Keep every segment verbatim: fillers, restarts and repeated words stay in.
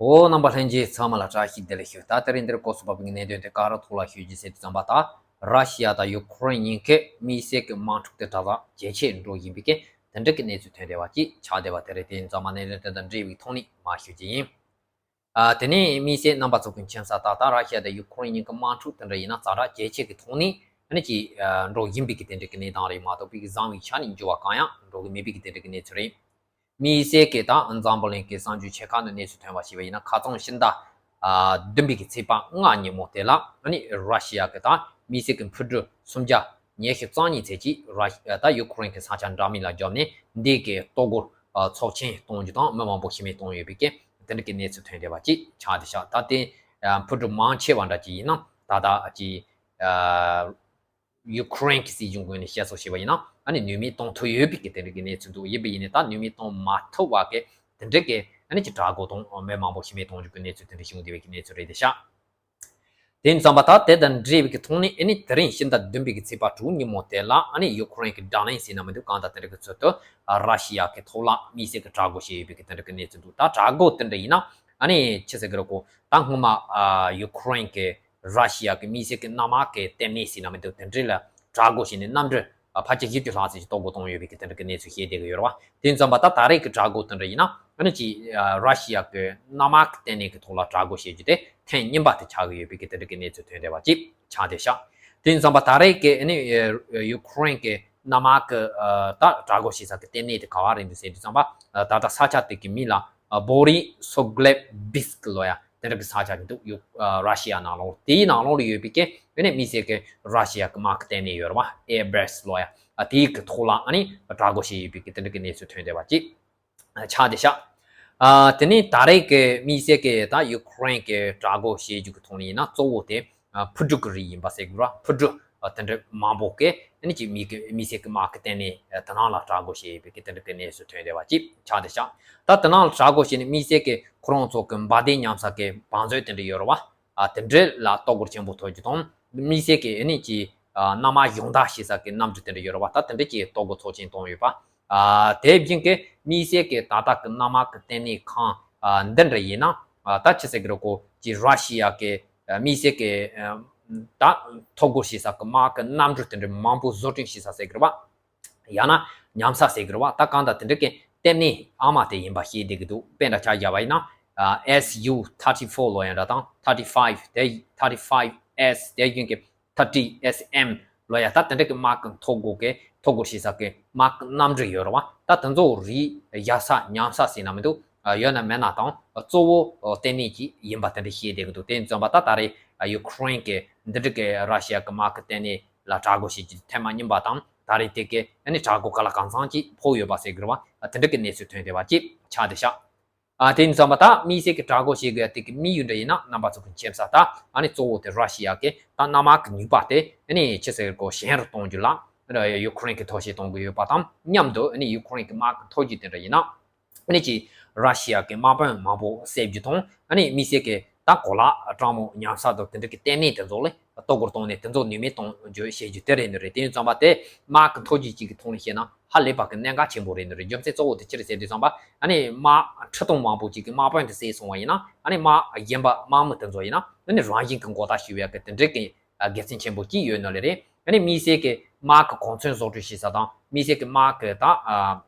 འོ། རྣམ་པ་ལྷན་རྒྱས་ཚང་མ་ལ་བཀྲ་ཤིས་བདེ་ལེགས་ཞུ། ད་དེ་རིང་འདིར་སྐོར་སུ་བབས་པའི་གནད་དོན་དེ་ག་རེ་ཐོག་ལ་ཞུ་རྒྱུ་ཟེར་དུས་ཙམ་པ། ད་ར་ཤི་ཡ་དང་ཡུ་ཁུ་རེན་གཉིས་ཀས་དམིགས་བསལ་གྱི་དམག་འཁྲུག་དེ་དྲག་དང་ཇེ་ཆེར་འགྲོ་བཞིན་པའི་གི་དེ་འདྲ་གི་གནས་ཚུལ་ཐོན་བསྡད་པ་ཅིག་ཆགས་བསྡད་པ་དེ་རེད། དེ་ཡིན་ཙང་མ་གནད་དོན་དེ་དང་འབྲེལ་བའི་ཐོག་ནས་མར་ཞུ་རྒྱུ་ཡིན། ཨ། དེ་ནས་དམིགས་བསལ་རྣམ་པ་ཚོ་གི་མཁྱེན་གསལ་ལྟར། ད་ར་ཤི་ཡ་དང་ཡུ་ཁུ་རེན་གཉིས་ཀྱི་དམག་འཁྲུག་དེ་འདྲ་ཡིན་ན་ཛ་དྲག་ཇེ་ཆེ་གི་ཐོག་ནས་ཨ་ནི་ཅིག་ཨ་འགྲོ་བཞིན་པའི་གི་དེ་འདྲ་གི་གནས་སྟངས་རེད་མ་གཏོགས་པའི་གི་བཟང་བའི་ཆ་ནས་འགྱུར་བ་གང་ཡང་འགྲོ་གི་མེད་པའི་གི་དེ་འདྲ་གི་གནས་ཚུལ་རེད། དམིགས་བསལ་གྱི་ད་འཛམ་བུ་གླིང་གི་གསར་འགྱུར་ཆེ་ཁག་ནང་གནས་ཚུལ་ཐོན་པ་ཞིག་ཡིན་ན། ཁ་སང་ཕྱི་ཟླ་ཨ་བདུན་པའི་གི་ཚེས་པ་ལྔ་ཉིན་མོ་དེ་ལ་ཨ་ནི་ར་ཤི་ཡ་གི་ད་དམིགས་བསལ་གྱི་འཕུར་གྲུ་སུམ་བརྒྱ་ཉི་ཤུ་རྩ་གཉིས་ཙམ་ཅིག་ར་ད་ཡུ་ཁུ་རེན་གྱི་ས་ཆ་འདྲ་མིན་ལ་བརྒྱབ་ནས་འདི་གི་ལྟོ་གོས་ཨ་ཚབས་ཆེན་གཏོང་རྒྱུ་དང་མི་མང་པོ་ཤི་རྨས་གཏོང་ཡོད་པའི་གི་དེ་འདྲ་གི་གནས་ཚུལ་ཐོན་བསྡད་པ་ཅིག་ཆགས་བསྡད་ཤག་ད་དེ་ཨ་འཕུར་གྲུ་མང་ཆེ་བ་འདྲ་ཅིག་ཡིན་ན་ད་ལྟ་ཅིག་ཨ་ཡུ་ཁུ་རེན་གྱི་སྲིད་གཞུང་ངོས་ནས་བཤད་སྲོལ་བྱས་པ་ཡིན་ན། ཨ་ནི་ནུས་མེད་གཏོང་ཐུབ་ཡོད་པའི་གི་དེ་འདྲ་གི་གནས་ཚུལ་འདུག་ཡིན་པ་ཡིན་ནའི་ད་ནུས་མེད་གཏོང་མ་ཐུབ་པ་གི་དེ་འདྲ་གི་ཨ་ནི་ཅིག་དྲག་རྒོལ་དང་མི་མང་པོ་ཤི་རྨས་གཏོང་རྒྱུ་གི་གནས་ཚུལ་དེ་འདྲ་བྱུང་བསྡད་པའི་གི་གནས་ཚུལ་རེད་བསྡད་ཤག་དེ་ཡིན་ཙང་པ་ད་དེ་དང་འབྲེལ་བའི་གི་ཐོག་ནས་ཨ་ནི་དེ་རིང་ཕྱི་ཟླ་བདུན་པའི་གི་ཚེས་པ་དྲུག་ཉིན་མོ་དེ་ལ་ཨ་ནི་ཡུ་ཁུ་རེན་གྱི་བརྡ་ལན་ཟེར་ན་མི་འདུག་གང་ལྟར་དེ་འདྲ་གི་ཚུལ་དུ་ར་ཤི་ཡ་གི་ཐོག་ལ་དམིགས་བསལ་གྱི་དྲག་རྒོལ་བྱས་ཡོད་པའི་གི་དེ་འདྲ་གི་གནས་ཚུལ་འདུག་ད་དྲག་རྒོལ་དེ་འདྲ་ཡིན་ན་ཨ་ནི་ཅི་ཟེར་གི་རེད་གོ། ད་སྔོན་མ་ཨ་ཡུ་ཁུ་རེན་གྱི་ར་ཤི་ཡ་གི་དམིགས་བསལ་གྱི་གནམ་དམག་གི་ལྟེ་གནས་ཟེར་ན་མི་འདུག་དེ་འདྲ་ལ་དྲག་རྒོལ་བྱས་ནས་གནམ་གྲུ་ཕལ་ཆེར་བཞི་བཅུ་ལྷག་ཙམ་ཞིག་གཏོར་རྒོལ་བཏང་ཡོད་པའི་གི་དེ་འདྲ་གི་གནས་ཚུལ་བཤད་བསྡད་ཀྱི་ཡོད་རེད་བ། དེ་ཡིན་ཙང་པ་ད་ད་རེས་ཀྱི་དྲག་རྒོལ་དེ་འདྲ་ཡིན་ན་ཨ་ནི་ཅིག་ར་ཤི་ཡ་གི་གནམ་དམག་གི་ལྟེ་གནས་ཀྱི་ཐོག་ལ་དྲག་རྒོལ་བྱེད་རྒྱུ་དེ་ཐེངས་གཉིས་པ་དེ་ཆགས་ཀྱི་ཡོད་པའི་གི་དེ་འདྲ་གི་གནས་ཚུལ་ཐོན་བསྡད་པ་ཅིག་ཆགས་བསྡད་ཤག་དེ་ཡིན་ཙང་པ་ད་རེས་ཀྱི་ཨ་ནི་ཡུ་ཁུ་རེན་གྱི་གནམ་དམག་གི་ད་དྲག་རྒོལ་བྱེད་ས་གི་ལྟེ་གནས་དེ་ག་བ་རེད་འདུག་ཟེར་དུས་ཙམ་པ། ད་ལྟ་ས་ཆ་དེ་གི་མིང་ལ་བོ་རི་སོ་གླེབ་བིས་ཀི་ལོ་ཡ་དེ་འདྲ་གི་ས་ཆ་གི་འདུག་ཡུ་ར་ཤི་ཡ་ནང་ལོགས། དེའི་ནང་ལོགས་ལ་ཡོད་པའི་གི་ཨ་ནི་དམིགས་བསལ་གི་ར་ཤི་ཡ་གི་དམག་གི་ལྟེ་གནས་ཡོད་རེད་བ། ཨེར་བེ་སི་ལོ་ཡ། ཨ་དེའི་གི་ཐོག་ལ་ཨ་ནི་དྲག་རྒོལ་བྱས་ཡོད་པའི་གི་དེ་འདྲ་གི་གནས་ཚུལ་ཐོན་བསྡད་པ་ཅིག་ཆགས་བསྡད་ཤག་ཨ་དེ་ནས་ད་རེས་གི་དམིགས་བསལ་གི་ད་ཡུ་ཁུ་རེན་གི་དྲག་རྒོལ་བྱེད་རྒྱུ་གི་ཐོག་ནས་ཡིན་ན་གཙོ་བོ་དེ་ཨ་འཕུར་གྲུ་གི་རིགས་ཡིན་པ་ཟེར་དགོས་ར། འཕུར་གྲུ་ཨ་དེ་འདྲ་མང་པོ་གི་ཨ་ནི་ཅིག་དམིགས་གི་དམིགས་བསལ་གི་དམག་གི་ལྟེ་གནས་ཨ་དེ་ནང་ལ་དྲག་རྒོལ་བྱས་ཡོད་པའི་གི་དེ་འདྲ་གི་གནས་ཚུལ་ཐོན་བསྡད་པ་ཅིག་ཆགས་བསྡད་ཤག་ད་དེ་ནང་ལ་དྲག་རྒོལ་བྱས་ནས་དམིགས་བསལ་གི་ཁོ་རང་ཚོ་གི་འབར་མདེལ་ཉམས་ས་གི་བང་མཛོད་དེ་འདྲ་ཡོད་རེད་བ། ཨ་དེ་འདྲ་ལ་གཏོར་རྒོལ་ཆེན་པོ་ཐོབ་རྒྱུ་དང་། དམིགས་བསལ་གྱི་ཨ་ནི་ཅིག་ཨ་གནམ་དམག་གཞོན་དར་བྱེད་ས་གི་གནམ་གྲུ་དེ་འདྲ་ཡོད་རེད་བ། ད་དེ་འདྲ་ཅིག་གཏོར་རྒོལ་ཚབས་ཆེན་བཏང་ཡོད་པ། ཨ་དེ་བཞིན་གྱི་དམིགས་བསལ་གྱི་ད་ལྟ་གི་གནམ་དམག་གི་ལྟེ་གནས་ཁང་ཨ་འདི་འདྲ་ཡིན་ན་ཨ་ད་ཅི་ཟེར་གི་རེད་གོ། ཅིག་ར་ཤི་ཡ་གི་ཨ་དམིགས་བསལ་གྱི་ཨ་ད་གཏོར་རྒོལ་བྱེད་ས་གི་དམག་གི་གནམ་གྲུ་དེ་འདྲ་མང་པོ་བཟོ་སྐྲུན་བྱེད་ས་ཟེར་གི་རེད་བ། ཡང་ན་ཉམས་ས་ཟེར་གི་རེད་བ། ད་གང་ལྟར་དེ་འདྲ་གི་ལྟེ་གནས་ཨ་མ་དེ་ཡིན་པ་ཤེས་བསྡད་ཀྱི་འདུག་དཔེ་འདྲ་ཆ་བཞག་པ་ཡིན་ན། ཨ་ཨེས་ཡུ་ཐར་ཊི་ཕོར་ལོ་ཡ་འདྲ་དང་ཐར་ཊི་ཕའིབ་དེ་ཐར་ཊི་ཕའིབ་ཨེས་དེ་བཞིན་གྱི་ཐར་ཊི་ཨེས་ཨེམ་ལོ་ཡ། ད་དེ་འདྲ་གི་དམག་གི་གཏོར་རྒོལ་གི་གཏོར་རྒོལ་བྱེད་ས་གི་དམག་གི་གནམ་གྲུ་ཡོད་རེད་བ། ད་དེ་ཚོ་རིགས་བཞག་ས་ཉམས་ས་ཟེར་ན་མི་འདུག་ཨ་ཡོད་ན་མེད་ན་དང་གཙོ་བོ་ལྟེ་གནས་ཅིག་ཡིན་པ་དེ་འདྲ་ཤེས་བསྡད་ཀྱི་འདུག་དེ་ཡིན་ཙང་པ་ད་ད་རེས་ཡུ་ཁུ་རེན་གི་འདི་འདྲ་གི་ར་ཤི་ཡ་གི་དམག་གི་ལྟེ་གནས་ལ་དྲག་རྒོལ་བྱེད་རྒྱུ་ཐེངས་མ་གཉིས་པ་དང་། ད་རེས་དེ་གའི་ཨ་ནི་དྲག་རྒོལ་ག་ལ་གང་འཚམ་ཅིག་ཕོག་ཡོད་པ་ཟེར་གི་རེད་བ། ཨ་དེ་འདྲ་གི་གནས་ཚུལ་ཐོན་བསྡད་པ་ཅིག་ཆགས་བསྡད་ཤག་ཨ་དེ་ཡིན་ཙང་པ་ད་དམིགས་བསལ་གྱི་དྲག་རྒོལ་བྱེད་དགོས་ཡ་དེ་གི་དམིགས་ཡུལ་འདྲ་ཡིན་ན་རྣམ་པ་ཚོ་གི་མཁྱེན་གསལ་ལྟར་ཨ་ནི་གཙོ་བོ་དེ་ར་ཤི་ཡ་གི་ད་གནམ་དམག་གི་ནུས་པ་དེ་ཨ་ནི་ཅི་ཟེར་གོ་ཞན་རུ་གཏོང་རྒྱུ་ལ་ཡུ་ཁུ་རེན་གི་ཐོག་ཞིག་གཏོང་གི་ཡོད་པ་དང་མཉམ་དུ་ཨ་ནི་ཡུ་ཁུ་རེན་གི་དམག་གི་མཐོ་རྒྱུགས་དེ་འདྲ་ཡིན་ན། ཨ་ནི་ཅིག་ར་ཤི་ཡ་གི་དམག་དཔོན་མང་པོ་བསད་རྒྱུ་དང་ཨ་ནི་དམིགས་བསལ་གྱི་ད་གོ་ལ་གྲང་མོ་ཉམས་ས་དང་དེ་འདྲ་གི་ལྟེ་གནས་དེ་ཚོ་ལ་གཏོར་རྒོལ་བཏང་ནས་དེ་ཚོ་ནུས་མེད་གཏོང་རྒྱུ་བྱེད་རྒྱུ་དེ་རེད་འདི་རེད། དེ་ཡིན་ཙང་པ་དེ་དམག་གི་མཐོ་རྒྱུགས་གཅིག་གི་ཐོག་ནས་བཤད་ན་ཧ་ལས་པ་གི་གནད་འགག་ཆེན་པོ་རེད་འདི་རེད། རྒྱུ་མཚན་གཙོ་བོ་དེ་ཅི་རེད་ཟེར་དུས་ཙམ་པ་ཨ་ནི་དམག་ཁྲི་སྟོང་མང་པོ་གཅིག་གི་དམག་དཔོན་དེ་བསད་སོང་བ་ཡིན་ན་ཨ་ནི་དམག་གཞན་པ་དམག་མི་དེ་ཚོ་ཡིན་ན་ཨ་ནི་རང་བཞིན་གྱི་མགོ་བཏགས་ཞུ་བའི་གི་དེ་འདྲ་གི་དགེ་མཚན་ཆེན་པོ་གཅིག་ཡོད་ནི་ལས་རེད། ཨ་ནི་དམིགས་བསལ་གྱི་དམག་གི་གོ་མཚོན་བཟོ་སྐྲུན་བྱེད་ས་དང་དམིགས་བསལ་གྱི་དམག་གི་ད་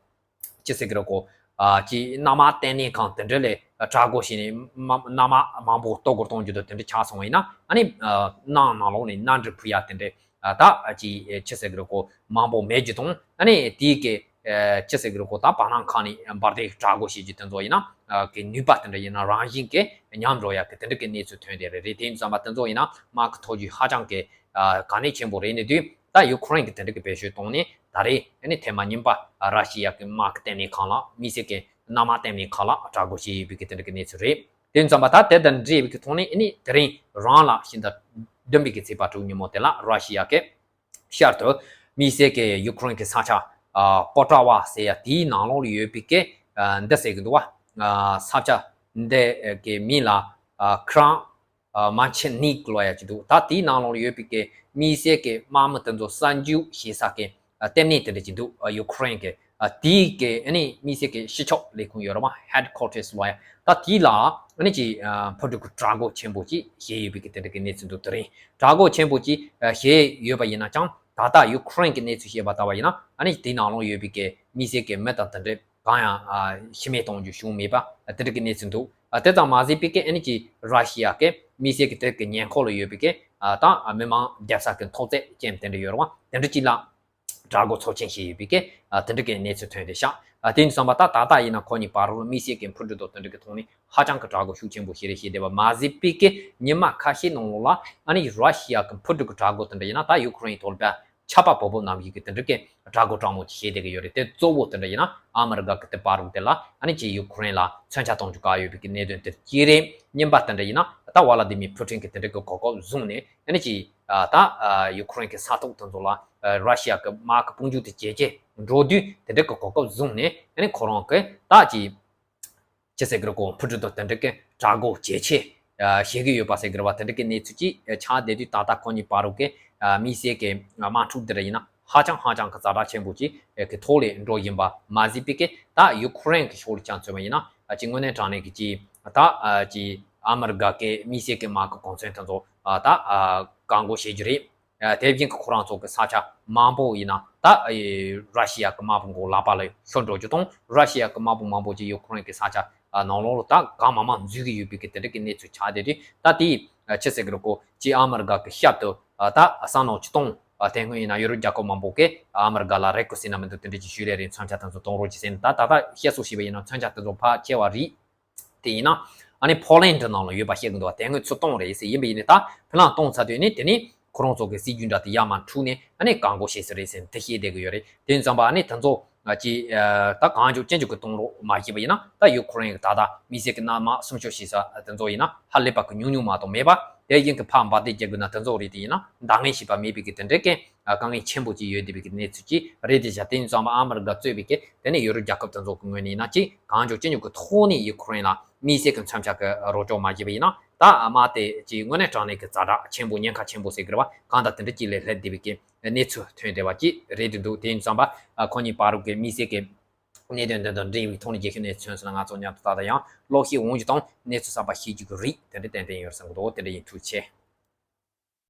ཅི་ཟེར་གི་རེད་གོ། ཨ་ཅི་གནམ་དམག་ལྟེ་གནས་ཁང་དེ་འདྲ་ལས་དྲག་རྒོལ་བྱས་ནས་མ་གནམ་དམག་མང་པོ་གཏོར་རྒོལ་གཏོང་རྒྱུ་དང་དེ་འདྲ་ཆགས་སོང་བ་ཡིན་ན་ཨ་ནི་ནང་ནང་ལོགས་ནས་གནམ་གྲུ་འཕུར་ཡ་དེ་འདྲ་ད་ཅི་ཅི་ཟེར་གི་རེད་གོ་མང་པོ་མེད་རྒྱུ་དང་ཨ་ནི་དེའི་གི་ཅི་ཟེར་གི་རེད་གོ་ད་བར་སྣང་ཁ་ནས་འབར་མདེལ་དྲག་རྒོལ་བྱེད་རྒྱུ་དེ་ཚོ་ཡིན་ན་གི་ནུས་པ་དེ་འདྲ་ཡིན་ན་རང་བཞིན་གྱི་ཉམས་འགྲོ་ཡ་གི་དེ་འདྲ་གི་གནས་ཚུལ་ཐོན་བསྡད་རེད། རེད་དེ་ཡིན་ཙང་པ་དེ་ཚོ་ཡིན་ན་དམག་གི་མཐོ་རྒྱུགས་ཧ་ཅང་གི་གལ་གནད་ཆེན་པོ་རེད་ནི་དུས། ད་ཡུ་ཁུ་རེན་གྱི་དེ་འདྲ་གི་བེད་སྤྱོད་བཏང་ནས་ད་རེས་ཨ་ནི་ཐེངས་མ་གཉིས་པ་ར་ཤི་ཡ་གི་དམག་གི་ལྟེ་གནས་ཁང་ལ་དམིགས་བསལ་གྱི་གནམ་དམག་ལྟེ་གནས་ཁང་ལ་དྲག་རྒོལ་བྱས་ཡོད་པའི་གི་དེ་འདྲ་གི་གནས་ཚུལ་རེད། དེ་ཡིན་ཙང་པ་ད་དེ་དང་འབྲེལ་བའི་གི་ཐོག་ནས་ཨ་ནི་དེ་རིང་རང་ལ་ཕྱི་ཟླ་བདུན་པའི་གི་ཚེས་པ་དྲུག་ཉིན་མོ་དེ་ལ་ར་ཤི་ཡ་གི་ཤར་དུ་དམིགས་བསལ་གྱི་ཡུ་ཁུ་རེན་གྱི་ས་ཆ་ཨ་པོ་ཀྲ་ཝ་ཟེར་ཡ་དེའི་ནང་ལོགས་ལ་ཡོད་པའི་གི་ཨ་འདི་ཟེར་གི་འདུག་བ། ཨ་ས་ཆ་འདི་གི་མིང་ལ་ཨ་ཁྲང་ཨ་མན་ཆེ་ནིག་ལོ་ཡ་ཅིག་འདུག་ད་དེའི་ནང་ལོགས་ལ་ཡོད་པའི་གི་དམིགས་བསལ་གྱི་དམག་མི་དེ་ཚོ་གསར་འཇུག་བྱེད་ས་གི་ཨ་ལྟེ་གནས་དེ་འདྲ་ཅིག་འདུག་ཨ་ཡུ་ཁུ་རེན་གྱི་ ཨ་དེའི་གི་ཨ་ནི་དམིགས་བསལ་གྱི་སྤྱི་ཁྱབ་ལས་ཁུངས་ཡོད་རེད་བ། Headquarters ལ་ཡ། ད་དེ་ལ་ཨ་ནི་ཅིག་ཨ་འཕུར་གྲུ་གི་གྲགས་འགོག་ཆེན་པོ་ཅིག་བཞེས་ཡོད་པའི་གི་དེ་འདྲ་གི་གནས་ཚུལ་འདུག་དེ་རིང་གྲགས་འགོག་ཆེན་པོ་ཅིག་ཨ་བཞེས་ཡོད་པ་ཡིན་ན་ཅང་། ད་ལྟ་ཡུ་ཁུ་རེན་གྱི་གནས་ཚུལ་བཤད་པ་ལྟ་བ་ཡིན་ན། ཨ་ནི་དེའི་ནང་ལོགས་ཡོད་པའི་གི་དམིགས་བསལ་གྱི་མི་དང་དེ་འདྲ་གང་ཡང་ཨ་ཤི་རྨས་གཏོང་རྒྱུ་བྱུང་མེད་པ་དེ་འདྲ་གི་གནས་ཚུལ་འདུག་ཨ་དེ་ཙམ་མ་ཟད་པའི་གི་ཨ་ནི་ཅིག་ར་ཤི་ཡ་གི་དམིགས་བསལ་གྱི་དེ་གི་ཉེ་འཁོར་ལ་ཡོད་པའི་གི་ཨ་ད་མི་མང་བསྡད་ས་གི་མཐོ་ཚད་ཅན་དེ་འདྲ་ཡོད་རེད་བ། དེ་འདྲ་ཅིག་ལ་གྲགས་འགོག་ཚབས་ཆེན་བྱས་ཡོད་པའི་གི་ཨ་དེ་འདྲ་གི་གནས་ཚུལ་ཐོན་བསྡད་ཤག་ཨ་དེ་ཡིན་དུས་ཙམ་པ་ད་ད་ལྟ་ཡིན་ན་ཁོ་གཉིས་བར་དུ་དམིགས་བསལ་གྱི་འཕུར་གྲུ་དང་དེ་འདྲ་གི་ཐོག་ནས་ཧ་ཅང་གི་གྲགས་འགོག་ཤུགས་ཆེན་པོ་བྱས་རེད། བྱས་བསྡད་པ་མ་ཟད་པའི་གི་ཉི་མ་ཁ་ཤས་ནང་ལོགས་ལ་ཨ་ནི་ར་ཤི་ཡ་གི་འཕུར་གྲུ་གི་གྲགས་འགོག་དེ་འདྲ་ཡིན་ན་ད་ཡུ་ཁུ་རེན་ཐོག་ལ་ཆར་པ་བབས་པ་ནང་བཞིན་གྱི་དེ་འདྲ་གི་གྲགས་འགོག་གྲང་མོ་ཅིག་བྱས་བསྡད་ཀྱི་ཡོད་རེད། དེ་གཙོ་བོ་དེ་འདྲ་ཡིན་ན་ཨ་མི་རི་ཀ་གི་དེ་བར་དུ་དེ་ལ་ཨ་ནི་ཅིག་ཡུ་ཁུ་རེན་ལ་མཚོན་ཆ་གཏོང་རྒྱུ་བཀག་ཡོད་པའི་གི་གནད་དོན་དེ་གཅིག་རེད། གཉིས་པ་དེ་འདྲ་ཡིན་ན་ད་ཝ་ལ་ཏི་མིར་ཕུ་ཊིན་གྱིས་དེ་འདྲ་གི་གོ་སྐབས་བཟུང་ནས་ཨ་ནི་ཅིག་ཨ་ད་ཨ་ཡུ་ཁུ་རེན་གྱི་ས་ཐོག་དེ་ཚོ་ལ་ཨ་ར་ཤི་ཡ་གི་དམག་གི་དཔུང་འཇུག་དེ་ཇེ་ཆེ་འགྲོ་དུས་དེ་འདྲ་གི་གོ་སྐབས་བཟུང་ནས་ཨ་ནི་ཁོ་རང་གི་ད་ཅིག་ཅི་ཟེར་གི་རེད་གོ། འཕུར་གྲུ་དང་དེ་འདྲ་གི་གྲགས་འགོག་ཇེ་ཆེ་ཨ་བྱེད་ཀྱི་ཡོད་པ་ཟེར་གི་རེད་བ། དེ་འདྲ་གི་གནས་ཚུལ་ཅིག་ཨ་ཆགས་བསྡད་དུས་ད་ལྟ་ཁོ་གཉིས་བར་དུ་གི་ཨ་དམིགས་བསལ་གྱི་ཨ་དམག་འཁྲུག་འདི་འདྲ་ཡིན་ན་ཧ་ཅང་ཧ་ཅང་གི་ཛ་དྲག་ཆེན་པོ་ཅིག་ཨ་གི་ཐོག་ལ་འགྲོ་བཞིན་པ་མ་ཟད་པའི་གི་ད་ཡུ་ཁུ་རེན་གྱི་ཕྱོགས་ལ་ཅང་མཚོན་པ་ཡིན་ན་ཨ་ཅིག་དངོས་གནས་དྲང་གནས་ཀྱི་ཅིག་ད་ཨ་ཅིག་ཨ་མི་རི་ཀ་གི་དམིགས་བསལ་གྱི་དམག་གི་གོ་མཚོན་དེ་ཚོ་ཨ་ད་ཨ་བཀག་འགོག་བྱེད་རྒྱུ་རེད། ཨ་དེ་བཞིན་གྱི་ཁོ་རང་ཚོ་གི་ས་ཆ་མང་པོ་ཡིན་ན་ད་ཨེ་ར་ཤི་ཡ་གི་དམག་དཔུང་གི་ལག་པ་ལ་ཤོར་འགྲོ་རྒྱུ་དང་། ར་ཤི་ཡ་གི་དམག་དཔུང་མང་པོ་ཅིག་ཡུ་ཁུ་རེན་གྱི་ས་ཆ་ཨ་ནང་ལོགས་ལ་ད་གང་མང་མང་འཛུལ་གྱི་ཡོད་པའི་གི་དེ་འདྲ་གི་གནས་ཚུལ་ཆགས་བསྡད་དུས། ད་དེ་ཨ་ཅི་ཟེར་གི་རེད་གོ། ཅིག་ཨ་མི་རི་ཀ་གི་ཞབས་ཏོག་ཨ་ད་ས་ནང་ཅིག་གཏོང་། ཨ་དེ་སྔོན་ཡིན་ན་ཡུ་རོབ་རྒྱལ་ཁབ་མང་པོ་གིས་ཨ་མི་རི་ཀ་ལ་རེ་སྐུལ་ཟེར་ན་མི་འདུག་དེ་འདྲ་ཅིག་ཞུས་ལེ་རེད། མཚོན་ཆ་དེ་ཚོ་གཏོང་རོགས་གྱིས་ཟེར་ནས། ད་ད་ལྟ་བཤད་སྲོལ་བྱས་པ་ཡིན་ན་མཚོན་ཆ་དེ་ཚོ་ཕར་ཁྱེར་བ་རེད། དེ་ཡིན་ན་ཨ་ནི་ཕོ་ལན་ཌི་ནང་ལ་ཡོད་པ་བཤད་གི་འདུག་བ། དེ་སྔོན་ཚུར་གཏོང་རེད་ཟེར། ཡིན་པ་ཡིན་ནའི་ད་ཕི་ལན་གཏོང་ཚར་དུས་ནི་དེ་ནི་ཁོ་རང་ཚོ་གི་སྲིད་ཇུས་འདྲ་དེ་ཡར་མར་འཁྲུག་ནས་ཨ་ནི་བཀག་འགོག་བྱེད་ས་རེད་ཟེར་ནས་དེ་བཤད་བསྡད་གི་ཡོད་རེད། དེ་ཡིན་ཙང་པ་ཨ་ནི་དེ་ཚོ་ཅི་ད་གང་མགྱོགས་ཅི་མགྱོགས་གི་གཏོང་རོགས་མ་བྱས་པ་ཡིན་ན། ད་ཡུ་ཁུ་རེན་གི་ད་ལྟ་དམིགས་བསལ་གི་གནམ་དམག་སྲུང་སྐྱོབ་བྱེད་ས་དེ་ཚོ་ཡིན་ན་ཧ་ལས་པ་གི་ཉུང་ཉུང་མ་གཏོགས་མེད་པ། དེ་བཞིན་གི་ཕར་འབར་མདེལ་རྒྱག་དགོས་ན་དེ་ཚོ་རེད། དེ་ཡིན་ན་འདང་ངེས་བྱེད་པ་མེད་པའི་གི་དེ་འདྲའི་གི་ཨ་དཀའ་ངལ་ཆེན་པོ་ཅིག་ཡོད་བསྡད་པའི་གི་གནས་ཚུལ་ཅིག་རེད། དེ་བཞག་དེ་ཡིན་ཙང་པ་ཨ་མི་རི་ཀ་གཙོས་པའི་གི་དེ་ནས་ཡུ་རོབ་རྒྱལ་ཁབ་དེ་ཚོ་གི་ངོས་ནས་ཡིན་ན་ཅིག་གང་མགྱོགས་ཅི་མགྱོགས་གི་ཐོག་ནས་ཡུ་ཁུ་རེན་ལ་དམིགས་བསལ་གི་མཚོན་ཆ་གི་རོགས་སྐྱོར་མ་བྱས་པ་ཡིན་ན། ད་དམག་དེ་ཅིག་དངོས་གནས་དྲང་གནས་གི་ཛ་དྲག་ཆེན་པོ་ཉེན་ཁ་ཆེན་པོ་ཟེར་གི་རེད་བ། གང་ལྟར་དེ་འདྲ་ཅིག་ལ་སླེབས་བསྡད་པའི་གི་གནས་ཚུལ་ཐོན་བསྡད་པ་ཅིག་རེད་འདུག་དེ་ཡིན་ཙང་པ་ཨ་ཁོ་གཉིས་བར་དུ་གི་དམིགས་བསལ་གི་གནད་དོན་འདི་དང་འབྲེལ་བའི་ཐོག་ནས་རྒྱལ་ཁབ་གནས་ཚུལ་ཚོན་ལ་ང་ཚོ་མཉམ་དུ་ད་ལྟ་ཡང་ཀློག་ཤེས་འོང་རྒྱུ་དང་གནས་ཚུལ་གསར་པ་ཤེས་རྒྱུ་གི་རིགས་དེ་འདྲ་ཏན་ཏན་ཡོད་བསམ་གི་འདུག་དེ་འདྲ་ཡིན། ཐུགས་རྗེ་ཆེ།